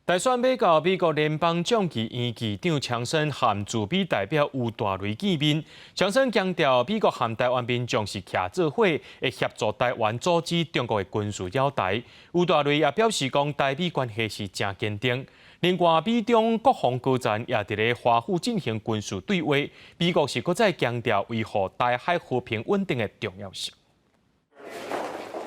大選欲到，美國聯邦眾議院議長強生和駐美代表吳大雷見面。強生強調，美國和台灣民眾是徛做伙，會協助台灣阻止中國的軍事擾台。吳大雷也表示講，台美關係是誠堅定。另外，美中國防高層也佇咧華府進行軍事對話。美國是閣再強調維護台海和平穩定的重要性。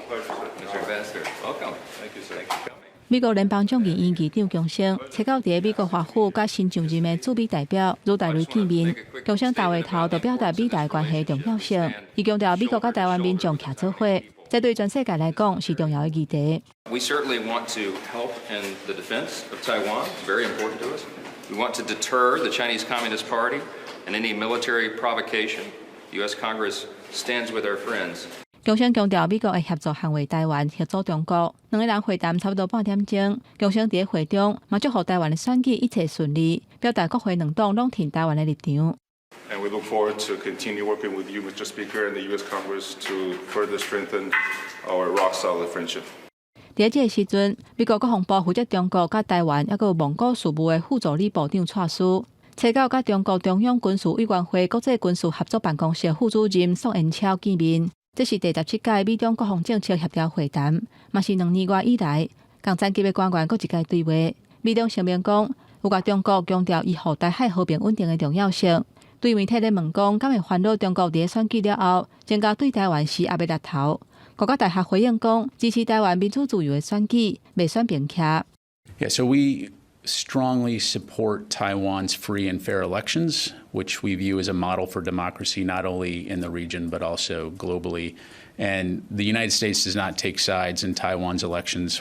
Mr. Ambassador, welcome. Thank you, sir. Thank you for coming. 美國聯邦眾議院議長強生，冊九佇美國華府佮新上任的駐美代表盧大雷見面，強生大話頭就表達美台關係重要性，伊強調美國佮台灣民眾徛做伙，這對全世界來講是重要的議題。 We certainly want to help in the defense of Taiwan. It's very important to us. We want to deter the Chinese Communist Party and any military provocation. The U.S. Congress stands with our friends. 強生強調，美國會協助捍衛台灣，嚇阻中國。兩个人會談差不多半點鐘，強生佇會中嘛祝福台灣的選舉一切順利，表達國會兩黨攏挺台灣的立場。 And we look forward to continue working with you, Mr. Speaker, and the U.S. Congress to further strengthen our rock-solid friendship. 佇這个時陣，美國國防部負責中國佮台灣抑閣蒙古事務的副助理部長蔡斯，冊九佮中國中央軍事委員會國際軍事合作辦公室副主任宋延超見面。這是第17屆美中國防政策協調會談，嘛是2年外以來，仝層級的官員閣一擺對話。美中聲明講，有共中國強調維護台海和平穩定的重要性。對媒體咧問講，敢會煩惱中國佇選舉了後，增加對台灣施壓的力頭？五角大廈回應講，支持台灣民主自由的選舉，袂選邊徛。 Yeah, so we strongly support Taiwan's free and fair elections, which we view as a model for democracy not only in the region but also globally. And the United States does not take sides in Taiwan's elections.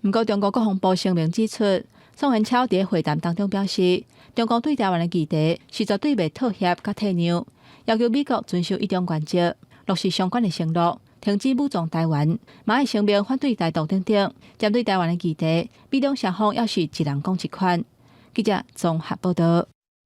毋過，中國國防部聲明指出，宋遠超佇會談當中表示，中國對台灣的議題是絕對袂妥協佮退讓，要求美國遵守一中原則，落實相關的承諾，停止武裝台灣。嘛會聲明反對台獨等等。針對台灣的議題，美中雙方猶是一人講一款。記者綜合報道。